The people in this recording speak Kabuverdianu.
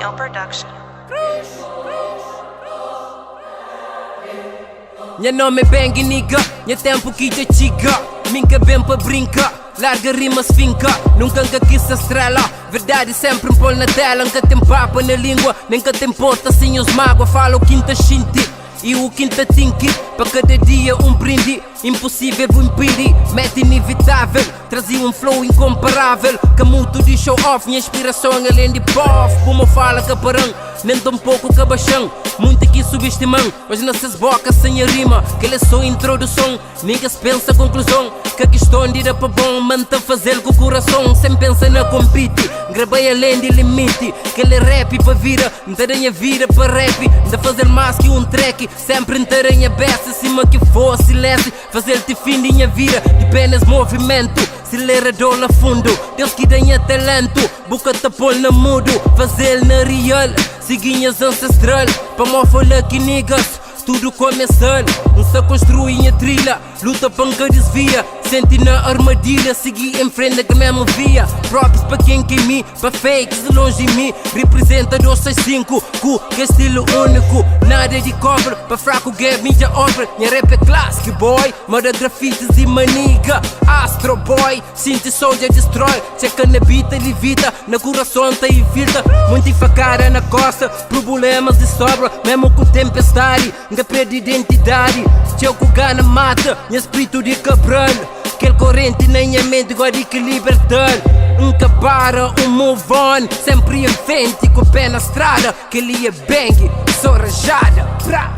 Daniel Production. Nha nome é Bang Nigga, nha tempo ki dja txiga. Mi nka ben pa brinka, larga rimas finka. Nunka nka kis ser strela, verdadi sempri npol na tela. Nka ten papa na lingua, nem ka ta importa si nhos magua. Fala o ki nta xinti i u ki nta tinki. Pa kada dia un brindi, imposivel bu impidi. Meta inevitavel, trazi un flow inkomparavel. Ka mutu di show off, nha inspirason alén di puff. Bu mo fala ka paran, nem tampouco ka baxan. Munti ki subestiman, mas na ses boka sem nha rima. Kel é só introduson, niggas pensa konkluzon. Ka kiston di da pa bon, ma nta fazel ku kurason. Sem pensa na kompiti, ngrabai alén di limiti. Kel é rap pa vida, nta da nha vida pa rap. Nta fazel más ki un track, sempri nta da nha best. Sima ki fosse leste, fazel ti fin di nha vida. Di pé nes movimentu, acelerador la fundo. Deus ki da nha talento, bu ka ta pol na mudo. Fazel na real, segui nhas ancestral. Pa mo fala ki niggas, tudo começal. Nsa construi nha trilha, luta pa nka desvia. Sente na armadilha, segui em frente na mesma via. Props pa quem que mi, pa fakes longe de mi. Representa 265, ku que estilo único. Nada de cover, pa fraco game minha obra. Nha rap é classic boy, moda grafites e maniga. Astro boy, sinti soldier destroy. Checa na bita, levita, na coração tá infiltra. Muita facada na costa, problemas de sobra. Mesmo com tempestade, nunca perde identidade. Tcheu com gana mata, nha espírito de Cabral. Aquele corrente na minha mente, igual de que libertar. Nunca para, um move on. Sempre em frente, com o pé na estrada. Que ele é bang, sou rajada. Brá.